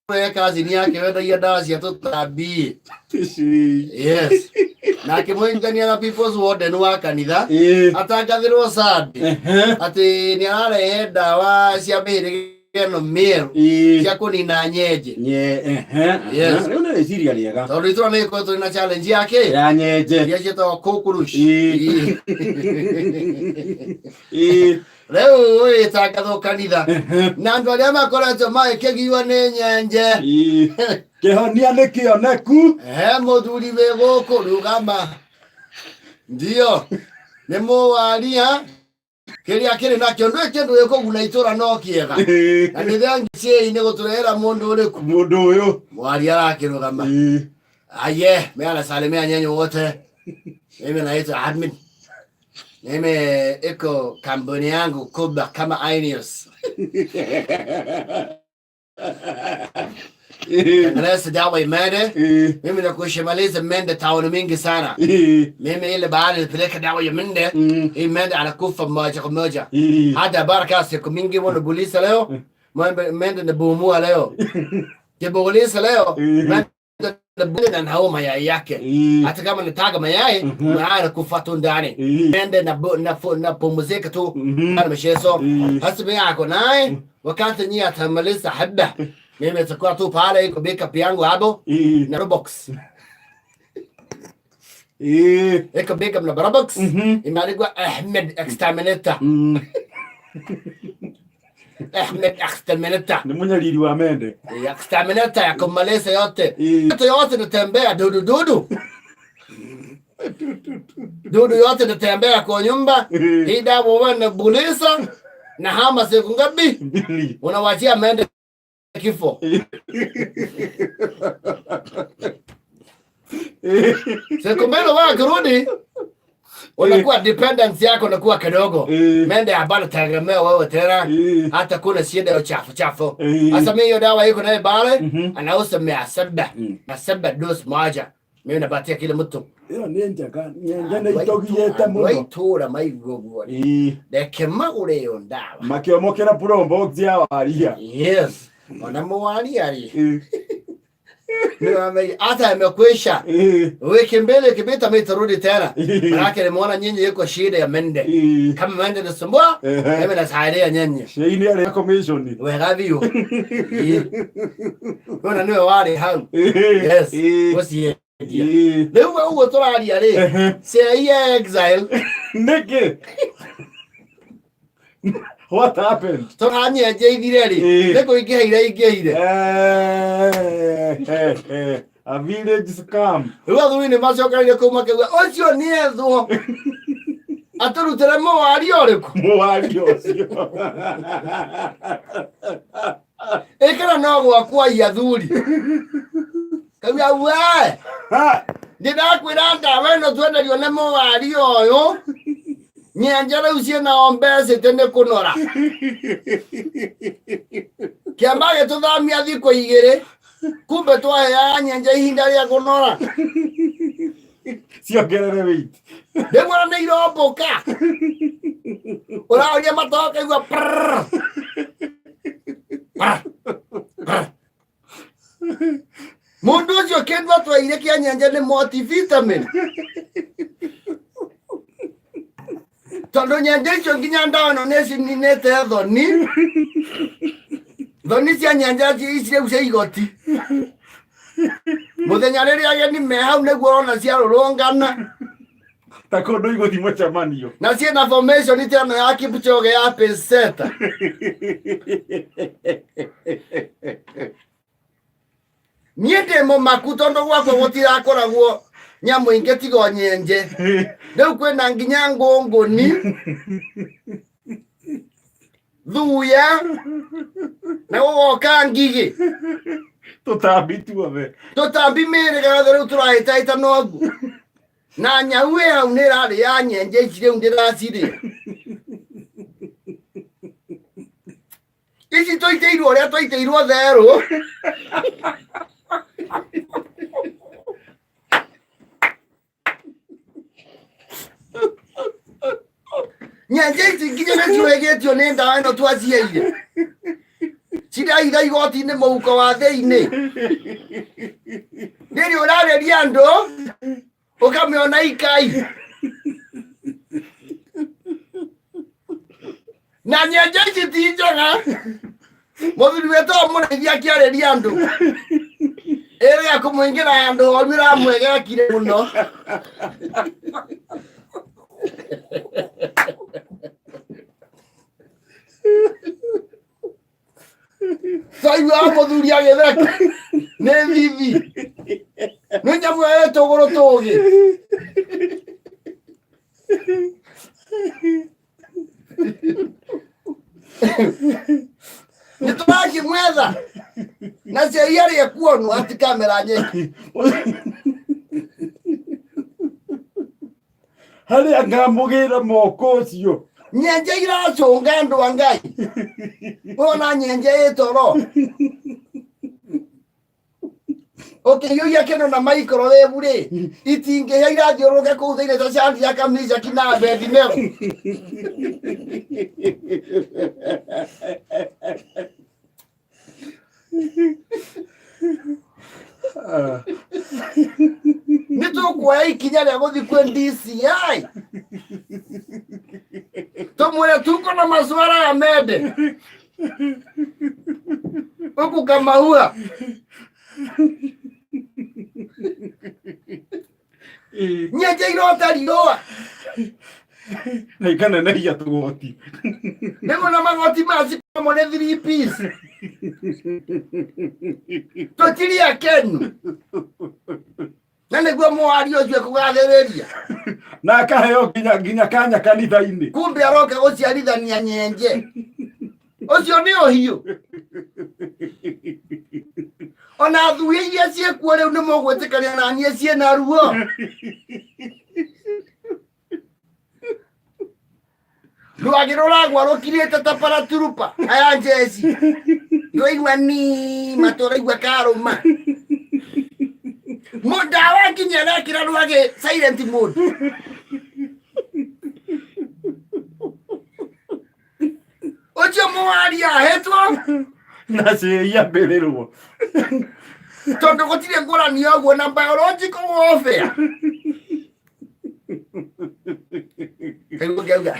Ũrĩa kazini yake wendagia ndawa cia tũtambi. Yes, nake mũhingania na people's warden wa kanitha atangathĩrwo Sunday atĩ nĩ ararehe ndawa cia mĩhĩrĩga ĩno mĩerũ cia kũnina nyenje. Yes. Rĩu nĩ rĩciria rĩega. Tondũ itũra nĩ ĩkoretwo rĩ na challenge ya kĩ ya nyenje iria ciĩtagwo cockroach. Rĩu ĩtangathwo kanitha na andũ arĩa makoretwo magĩkĩgiwa nĩ nyenje. Kĩhonia nĩ kĩoneku. He mũthuri wĩ gũkũ rũgama, ndio nĩ mũwaria kĩrĩa kĩrĩ nakĩo ndwĩ kĩndũ gĩkũguna itũra no kĩega na nĩ thengi nĩ gũtũrehera mũndũ ũrĩkũ. Mũndũ ũyũ. Mwaria arakĩrũgama. Aye, mimi anasalimia nyenye wote. Mimi naitwa Admin. Mimi iko kampuni yangu kubwa kama Ineos. Tengeneza dawa imende. Mimi nakushimaliza mende tauni mingi sana. Mimi ile baada nipeleka dawa ya mende, hii mende anakufa moja kwa moja. Hata baraka siku mingi wana polisi leo. Mende nabumua leo. Kipolisi leo. Mende na nao mayai yake. Hata kama nitaga mayai, mayai anakufa tu ndani. Mende na na na pumzika tu. Ana mchezo. Hasa mimi ako naye wakati nyinyi atamaliza haba. Mimi nitakuwa tu pale iko backup yangu hapo na Robux. Iko backup na Robux. Imeandikwa Ahmed Exterminator. Ahmed Exterminator. Nĩ mũnyariri wa mende. Exterminator ya kumaliza yote. Yote yote natembea dudu dudu. Dudu yote natembea kwa nyumba. Hii dawa wewe nabuliza na hama siku ngapi? Mbili. Unawachia mende kifo. Siku mbili wewe kirudi unakuwa dependence yako unakuwa kidogo. Mende hapana tegemea wewe tena. Hata kuna shida ya uchafu chafu. Sasa mimi hiyo dawa iko naye pale anauza 700. 700 dose moja. Mimi napatia kila mtu. Ĩyo nĩ njega, nyenje nĩ itũgiĩte mũno. Waitũra maigua guo. Reke magũre ĩyo ndawa. Makĩomokera probox ya waria. Yes. Ona mwaria rĩ. Hata imekwisha. Wiki mbili ikipita mimi tarudi tena. Manake nimeona nyinyi iko shida ya mende. Kama mende nasumbua, mimi nasaidia nyinyi. Cei nĩ arĩa commission. Wega biũ. Ona niwe warĩ hau. Yes. Gũciendia. Rĩu ũguo tũraria rĩ, cei ya exile. Nĩkĩ? What happened? Tũranyenje ithire rĩ, nĩ kũingĩha iria ingĩhire. A village scam. Rĩu athuri nĩ macokereire kũu makĩuga ũcio nĩ ethwo atũrutĩre mũwaria ũrĩkũ. Mũwaria ũcio. Ĩkĩra no gwakwa ai athuri. Kauga we ndĩrakwĩra ndawa ĩno twenderio nĩ mũwaria ũyũ nyenje rĩu ciĩnao mbecĩte nĩ kũnora. Kĩamba gĩtũthamia thikũ igĩrĩ kumbe twaheaga nyenje ihinda rĩa kũnora. Ciongerere weight. Rĩu ona nĩ irombũka. Ũrahoria matoka igua prrrr. Prrr. Prrr. Mũndũ ũcio kĩndũ atwaire kĩa nyenje nĩ multivitamin. Tondũ nyenje icio nginya ndawa ĩno nĩ cininĩte thoni. Thoni cia nyenje ici rĩu cia igoti. Mũthenya rĩrĩa ageni me hau nĩguo ũrona ciarũrũngana. Ta kũndũ igũthiĩ mũcemanio. Na ciĩna formation ta ĩno ya Kipchoge ya pacesetter. Niĩ ndĩ mũmaku tondũ gwakwa gũtirakoragwo nyamũ ingĩ tiga o nyenje. Rĩu kwĩna nginya ngũngũni, thuya, na gũgoka ngigĩ. Tũtambi tuothe. Tũtambi mĩhĩrĩga yothe rĩu tũrahĩtahĩta noguo. Na nyau ĩ hau nĩ ĩrarĩa nyenje ici rĩu ndĩracirĩa. Ici tũitĩirwo ũrĩa twaitĩirwo therũ. Nyenje ici nginya nĩ ciũhĩgĩtio nĩ ndawa ĩno twaciheire. Ciraira igoti-inĩ mũhuko wa thĩinĩ. Rĩrĩ ũrarĩria andũ ũkamĩona ikai. Na nyenje ici ti njega. Mũthuri wĩtagwo mũrĩithi akĩarĩria andũ. Ĩrĩa kũmũingĩra andũ oru ĩramwegekire mũno. Twaiguaga mũthuri agĩtheka nĩ thithi nĩ nyamũ ĩyo tũgũrũ tũgĩ. Nĩ tũrakĩmwetha na ciai arĩa kuonwo ati kamera nyingĩ. Harĩa ngamũgĩra moko ũcio. Nyenje iracũnga andũ a Ngai. Wona nyenje ĩ toro ũkĩhiũhia kĩndũ na microwave rĩ, itingĩhĩa, irathiũrũrũka kũu thĩinĩ ta candi ya Kamicaki na Abednego. Nĩ tũkuoya ikinya rĩa gũthiĩ kwĩ DCI tũmwĩre tuko na masuala ya mende huku kamaua. Nyenje irota riũa. Na ikanenehia tũgoti. Nĩguo na magoti macipamo nĩ three piece tũtiri akenu na nĩguo mũwario ũcio ekũgathĩrĩria. Na akaheo nginya kanya kanitha-inĩ. Kumbe aroka gũciarithania nyenje ũcio nĩ ũhiũ. Ona thuĩ iria ciĩkuo rĩu nĩ mũgwĩtĩkania na niĩ ciĩna ruo. Rwagĩ rũragwa rũkirĩte ta paraturupa aya njeci ndũraigua ni matũraigua karũma ndawa nginya arekĩra rwagĩ silent mode. Ũcio mũwaria ahetwo na ciĩyambĩrĩrwo tondũ gũtirĩ ngũrani ũguo na biological warfare. Rĩu ngauga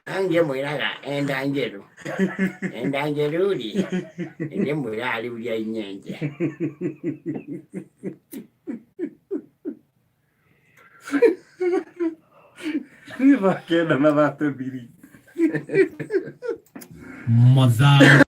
angĩmwĩraga enda njeru enda njeru rĩ, ndĩmwĩraga rĩu rĩa inyenje. Nĩ 9:33. Mathaa.